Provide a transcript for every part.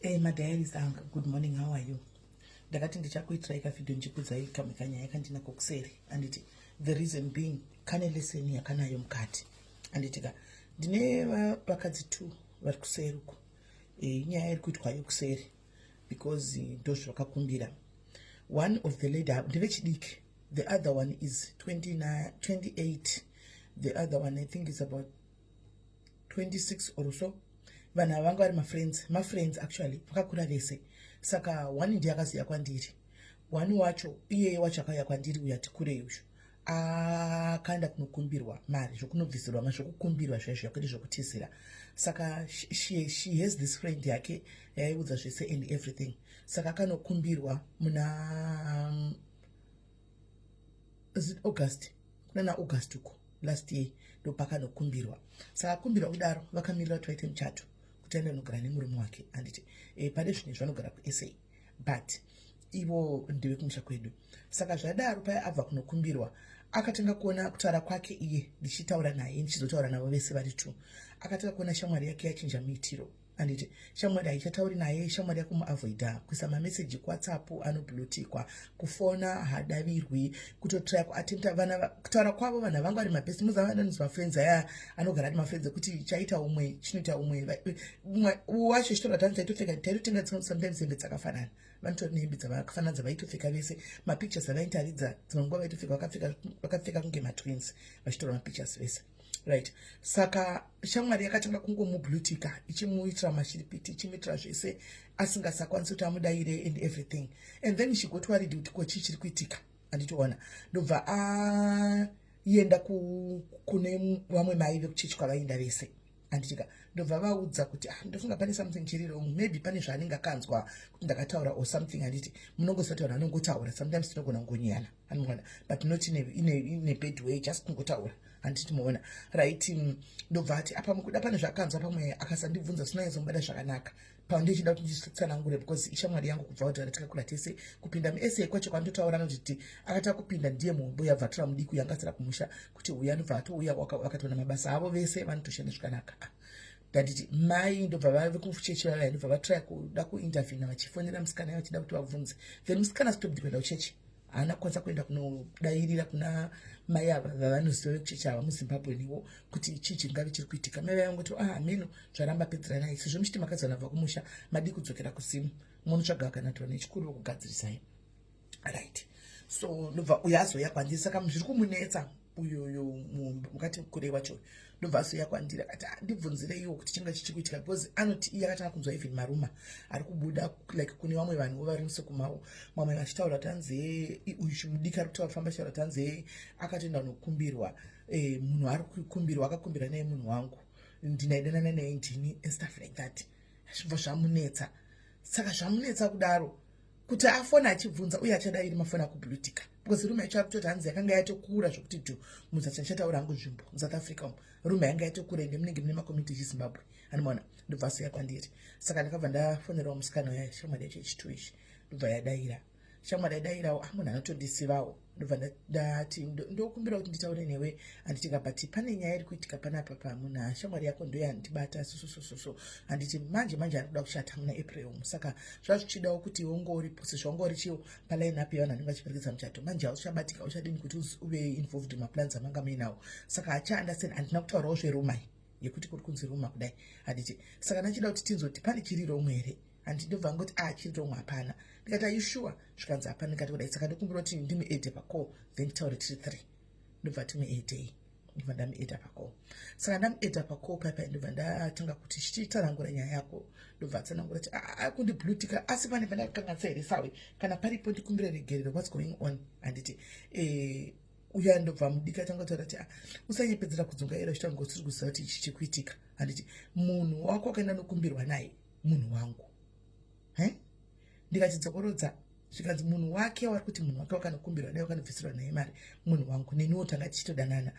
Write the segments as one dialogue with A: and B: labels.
A: Hey, madiaries anga, good morning, how are you? Ndakati ndichakuitirai kavideo ndichikudzai kamwe kanyaya kandinako kuseri. Anditi the reason being kane lesson yakanayo mukati. Anditi ka ndine vakadzi two vari kuseri uko. Eh, inyaya iri kuitwa yekuseri because ndozvavakakumbira. One of the lady ndevechidiki, the other one is 29, 28, the other one I think is about 26 or so. Vanhu ava vanga vari mafriends, mafriends actually, vakakura vese. Saka one ndiye akaziya kwandiri, one wacho iyeye wacho akauya kwandiri uyo ati kurei uyu akaenda kunokumbirwa mari, zvokunobvisirwa mari, zvokukumbirwa zvaizvo, kwete zvokutizira. Saka she has this friend yake yaiudza zvese and everything. Saka akanokumbirwa muna is it August, kuna naAugust uko last year, ndopakanokumbirwa. Saka akumbirwa kudaro, vakamirira kuti vaite muchato kuti aende kunogara nemurume wake, handiti? Pane zvinhu zvanogara kuSA, but ivo ndevekumusha kwedu. Saka zvadaro, paya abva kunokumbirwa, akatanga kuona kutaura kwake iye, ndichitaura naye, ndichizotaura navo vese vari two, akatanga kuona shamwari yake yachinja muitiro, handiti? Shamwari haichatauri naye, shamwari yakumuavoida, kuisa mameseji kuWhatsApp anoblutikwa, kufona hadavirwi, kutotraya kuatempta vana. Kutaura kwavo, vanhu vanga vari mabest, muziva vanonzi mafriends aya anogara ari mafriends ekuti chaita umwe chinoita umwe. Wacho chitora tani taitopfeka, taitotenga sometimes hembe dzakafanana, vanotori nehembe dzakafanana dzavaitopfeka vese. Mapictures avaitaridza, dzimwe nguva vaitopfeka vakapfeka kunge matwins, vachitora mapictures vese, right? Saka shamwari yakatanga kungomublutika, ichimuitira mashiripiti, ichimuitira zvese, asingasakwanisi kuti amudayire and everything. And then she got worried kuti ko chii chiri kuitika, anditoona. Ndobva aenda kune vamwe mai vekuchechi kwavaenda vese, handitika? Ndobva vaudza kuti, "Ah, ndofunga pane something chiri wrong, maybe pane zvaanenge akanzwa kuti ndakataura or something." Handiti munongoziva kuti vanhu vanongotaura sometimes, tinogona kungonyana, anoona, but not in a bad way, just kungotaura, handiti muona? Right, ndobva ati apa mukuda pane zvaakanzwa pamwe, akasandibvunza zvinonyatsomubatta zvakanaka. Pandichida kuti nditsanangure because ishamwari yangu kubva kudhara, takakura tese. Kupinda muSA kwacho kwandotaura notiti akatanga kupinda ndiye muhombo, yabva tora mudiki uyo angasira kumusha kuti uyu anobva atouya, vakatoona mabasa avo vese vanotoshanda zvakanaka. Ah, ndanditi mai ndobva vave kuchechi vavaya, ndobva vatraya kuda kuintervena, vachifonera musikana vachida kuti vabvunze. Then musikana stopped kuenda kuchechi, haana kukwanisa kuenda kunodayirira kuna mai ava vavanoziva vekuchechi ava muZimbabwe newo kuti chii chingave chiri kuitika. Mai vayangoti, "Ah, hameno zvaramba, pedziranai sezvo muchiti makadzana bva kumusha, madi kudzokera kusimu, munotsvaga kana tova nechikuru vokugadzirisai." Right, so ndobva uyo azouya kwandiri. Saka zviri kumunetsa uyoyo mukati kure wacho, ndobva azouya kwandiri akati, "Ah, ndibvunzireiwo kuti chinga chichi kuitika," because anoti iye akatanga kunzwa even marumour ari kubuda, like kune vamwe vanhu vari musekumawo mamwe vachitaura kuti anzi uyu chimudiki ari kutaura famba chitaura kuti anzi akatoenda kunokumbirwa, munhu ari kukumbirwa akakumbirwa naye munhu wangu, ndinaidanana naye ndini and stuff like that. Zvibva zvamunetsa. Saka zvamunetsa kudaro kuti afona achibvunza uye achadairi mafoni akublutika, because rumour yacho akutoti hanzi yakanga yatokura zvokuti dhu muzachachataura hangu nzvimbo muSouth Africa umu, rumour yanga yatokura, ende munenge mune makomiti echiZimbabwe, anomaona. Ndobva asouya kwandiri. Saka ndakabva ndafonerawo musikana uya, shamwari yacho yechitu ichi, ndobva yadaira. Shamwari yadairawo, ah, munhu anotondisivawo. Ndobva ndati, "Ndokumbira kuti nditaure newe, handitika? But pane nyaya iri kuitika panapa pamunhu, shamwari yako ndoyandibata sososososo, handiti? Manje manje ari kuda kuchata muna April umu, saka zvazvichidawo kuti iwe ungoripo sezvo wanga urichiwo paline up yevanhu vanenge vachiperekedza muchato. Manje hauchabatika, uchadini kuti uve involved mumaplans amanga muinawo?" Saka hachaunderstand. Handina kutaurawo zverumour yekuti kuri kunzi rumour kudai, handiti? Saka ndachida kuti tinzoti pane chiri wrong here, handiti? Ndobva ngoti, "Ah, chiri wrong hapana." Ndikati, "Are you sure?" Zvikanzi, "Hapana." Ndikati, "Kudai, saka ndokumbira kuti ndimuadde pacall, then titaure tiri three." Ndobva timuaddei, ndobva ndamuadda pacall. Saka ndamuadda pacall paipai, ndobva ndatanga kuti, "Chititsanangura nyaya yako." Ndobva atsanangura kuti akundiblutika, "Asi pane pandakakanganisa here sawe? Kana paripo ndikumbire regerero. What's going on?" Handiti? Uya ndobva mudiki atanga kutaura kuti, "Ah, usanyepedzera kudzungaira uchitaura ngosiri kuziva kuti ichi chikuitika, handiti? Munhu wako wakaenda nokumbirwa naye munhu wangu." He, ndikachidzokorodza, zvikanzi, "Munhu wake wari kuti munhu wake wakanokumbirwa naye, wakanobvisirwa naye mari, munhu wangu, neniwo tanga tichitodanana."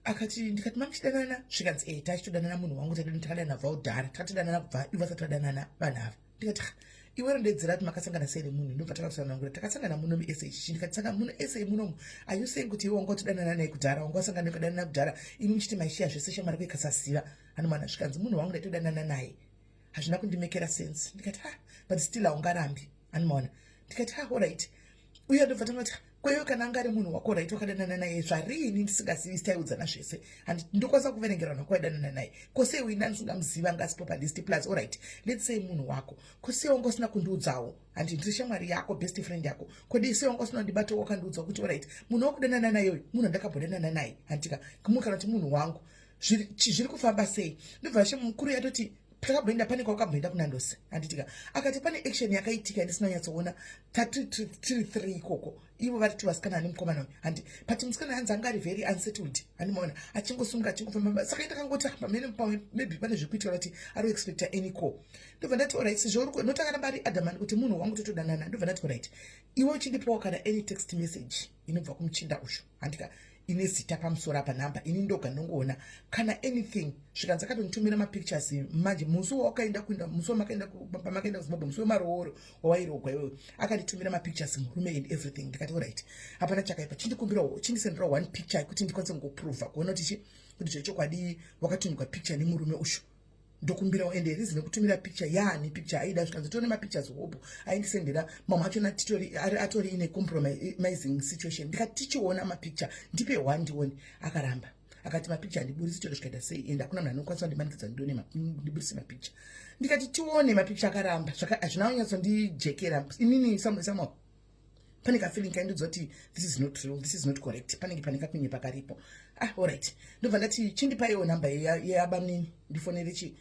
A: Akati, ndikati, "Mamuchidanana?" Zvikanzi, "E, tachitodanana, munhu wangu, takadana bva udhara, takatodanana kubva ivo vasati vadanana vanhu ava." Ndikati, "Ha, iwe rondedzera kuti makasangana sei nemunhu." Ndobva takatsanangura, "Takasangana muno muSA." Ndikati, "Saka muno SA munomu, are you saying kuti iwe wanga watodanana naye kudhara, wanga wasangana kudanana kudhara, imi muchiti maishiya zvese, shamwari kuikasaziva anomwana?" Zvikanzi, "Munhu wangu, ndaitodanana naye." Hazvina kundimekera sense. Ndikati, "Ha, but still haungarambi." Animaona, ndikati, "Ha, alright." Uye ndobva tangati, "Kweyo kana anga ari munhu wako, right, wakadanana naye zvarini ndisingazivi, taiudzana zvese, and ndokwanisa kuverengera vanhu vakwaidanana naye. Kosei uina ndisingamuzivi, anga asipo palist? Plus, alright, let's say munhu wako, kosei wanga usina kundiudzawo? Handi ndiri shamwari yako, best friend yako? Kodi sei wanga usina kundibata, wakandiudza kuti, alright, munhu wakudanana naye, munhu andakambondanana naye, handika kana kuti munhu wangu, zviri kufamba sei?" Ndobva mukuru yatoti, "Takamboenda, pane kwawakamboenda kuNandos, handitika?" Akati, "Pane action yakaitika yandisina nyatsoona. Tiri three ikoko, ivo vari two vasikana nemukomana uyu, handi? But musikana hanzi anga ari very unsettled, handimaona, achingosunga, achingofamba. Saka ndakangoti pamene pamwe maybe pane zvekuitika kuti ari kuexpecta any call. Ndobva ndati, alright, sezvo noti akaramba ari adamant kuti munhu wangu, totodanana, ndobva ndati, alright, iwe uchindipawo kana any text message inobva kumuchinda ushu, handika, ine zita pamusoro apa, nhamba, ini ndoga ndongoona kana anything." Zvikanzi akatonditumira mapictures manje musi wawakaenda kuenda, musi wamakaenda, pamakaenda kuZimbabwe, musi wemarooro wawairogwa iwewe, akanditumira mapictures, murume and everything. Ndikati, alright, hapana chakaipa, chindikumbirawo, chindisenderawo one picture kuti ndikwanise kungoprova kuona kuti chi kuti zvechokwadi wakatumirwa picture nemurume ushu. Ndokumbirawo ende reason yekutumira picture yaani picture aida. Zvikanzi tione mapictures hobo, aindisendera mamwe achona atori ine compromising situation. Ndikati, "Tichiona mapicture, ndipe one ndione." Akaramba, akati, "Mapicture handiburisi chero zvikaita sei, ende hakuna munhu anokwanisa kundimanikidza ndione, ndiburise mapicture." Ndikati, "Tione mapicture." Akaramba. Hazvina kunyatsondijekera inini. Somehow pane kafeeling kaindiudza kuti this is not real, this is not correct, panenge pane kakunyepa karipo. Ah, alright, ndobva ndati, "Chindipaiwo nhamba yabamnini, ndifonere chi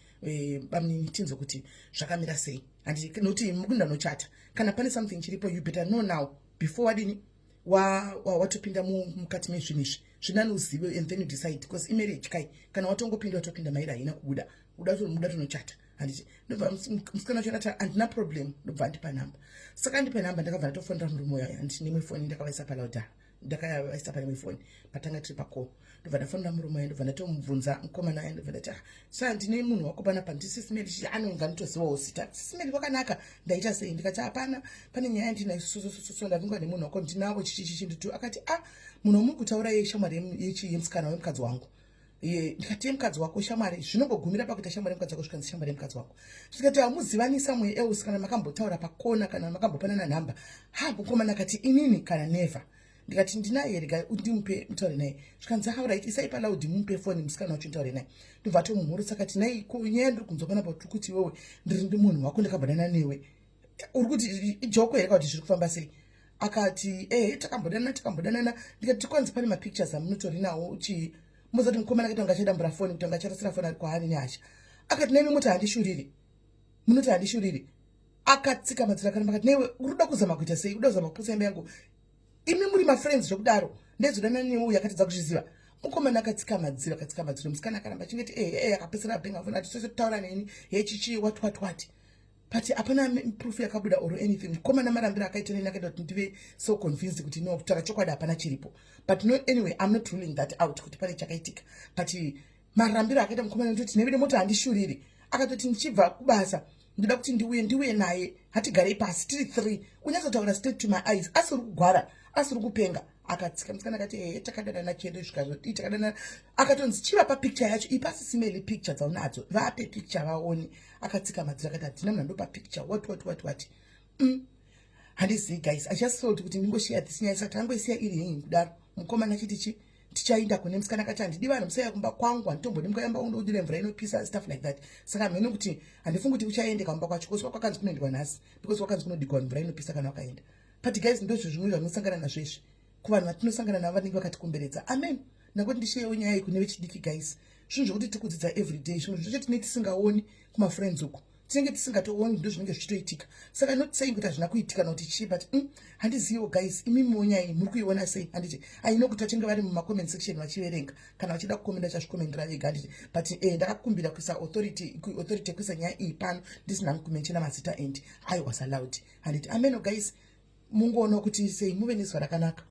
A: bamnini, tinzwe kuti zvakamira sei." Handi nokuti mukunda nochata, kana pane something chiripo, you better know now before wadini, watopinda mukati mezvinhu izvi. Zvinani uzive and then you decide, because imarriage kai, kana watongopinda, watopinda mairi, haina kubuda. Muda tonochata, handiti? Ndobva musikana wacho ndati, "Handina problem." Ndobva andipa nhamba. Saka andipa nhamba, ndakabva ndatofonera murume uyo, handiti, nemwe foni. Ndakavaisa paloud, ndakavaisa pane imwe foni patanga tiri pacall. Ndobva ndafonera murume uyo, ndobva ndatomubvunza mukomana uyo. Ndobva ndati, "Ah, sa ndine munhu wako panapa, ndiSis Meli." Anonga nditozivawo zita, "Sis Meli wakanaka, ndaita sei?" Ndikati, "Hapana, pane nyaya yandinayo sosososo, ndavingwa nemunhu wako, ndinavo chichichichi nditu." Akati, "A ah, munhu wamuri kutaura ye shamwari yemusikana wemukadzi wangu." Ndikati, "Yemukadzi wako shamwari? Zvinongogumira pakuita shamwari yemukadzi wako?" Zvikanzi, "Shamwari yemukadzi wangu." Zvikati, "Hamuzivani somewhere else, kana makambotaura pakona, kana makambopanana nhamba?" Ha, mukomana akati, "Inini kana never." Ndikati, "Ndinaye, rega ndimupe mutaure naye." Zvikanzi, "Alright, isai paloud, mumupe foni musikana wacho nditaure naye." Ndobva atomumhurisa, akati, "Nai, nyaya ndiri kunzwa panapa tiri kuti iwewe ndiri ndi munhu wako, ndakambodana newe, uri kuti ijoko here kana kuti zviri kufamba sei?" Akati, "Ehe, takambodanana, takambodanana." Ndikati, "Tikwanzi pane mapictures amunotori nawo chii?" Muzati mukomana akaita kunge achadambura foni, kuti anga acharasira foni, ari kwaari nehasha. Akati, "Nemi muti handishuriri, munoti handishuriri." Akatsika madziro, akaramba, akati, "Newe uri kuda kuzama kuita sei? Uda kuzama kuputsa imba yangu? Imi muri mafriends zvekudaro, ndezodana newe uyu akatadza kuzviziva?" Mukomana akatsika madziro, akatsika madziro. Musikana akaramba achingeti, "Ehe, ehe." Akapedzisira abhenga foni, ati, "Sose taura neni hechichi, what, what, what." But hapana proof yakabuda or anything. Mukomana marambiro akaita neni akaita kuti ndive so convinced kuti no, kutaura chokwadi hapana chiripo. But no, anyway, I'm not ruling that out kuti pane chakaitika, but marambiro akaita mukomana ndoti nevide moto handishuriri. Akatoti, "Ndichibva kubasa, ndoda kuti ndiuye naye, hatigarei pasi tiri three, unyatsotaura straight to my eyes, asiri kugwara, asiri kupenga." Akatsika musikana, akati, "Ehe, takadanana chendo, zvikazodii, takadanana." Akatonzi, "Chivapa picture yacho, ipa Sis Meli picture dzaunadzo, vape picture vaone." Akatsika madziro, akati, "Handina munhu andopa picture, what, what, what, what." Handizivi guys, I just thought kuti ndingoshare this nyaya. Saka tangoisiya iri henyu kudaro. Mukomana achiti chi tichaenda kune musikana, akati, "Handidi vanhu, musauya kumba kwangu, handitombodi mukayamba undoudira mvura inopisa," stuff like that. Saka mhene kuti handifungi kuti uchaendeka kumba kwacho, because kwakwanzi kunoendwa nhasi, because kwakanzi kunodigwa mvura inopisa kana wakaenda. But guys, ndozvo zvimwe zvanosangana nazvo izvi kuvanhu vatinosangana navo vanenge vakatikomberedza. Amen. Ndakuti ndisharewo nyaya iyi kune vechidiki guys. Zvinhu zvokuti tiri kudzidza everyday, zvimwe zvacho tinenge tisingaoni kumafriends uku, tinenge tisingatooni, ndo zvinenge zvichitoitika. Saka not saying kuti hazvina kuitika nokuti chii, but handiziviwo guys. Imimiwo nyaya iyi muri kuiona sei, handiti? Aino kuti vachinge vari mumacomment section vachiverenga, kana vachida kukomenda, chazvikomendera vega, handiti? But ndakakumbira kuisa authority yekuisa nyaya iyi pano ndisina kumentiona mazita, and I was allowed, handiti? Ameno guys, mungoona kuti sei. Muve nezuva rakanaka.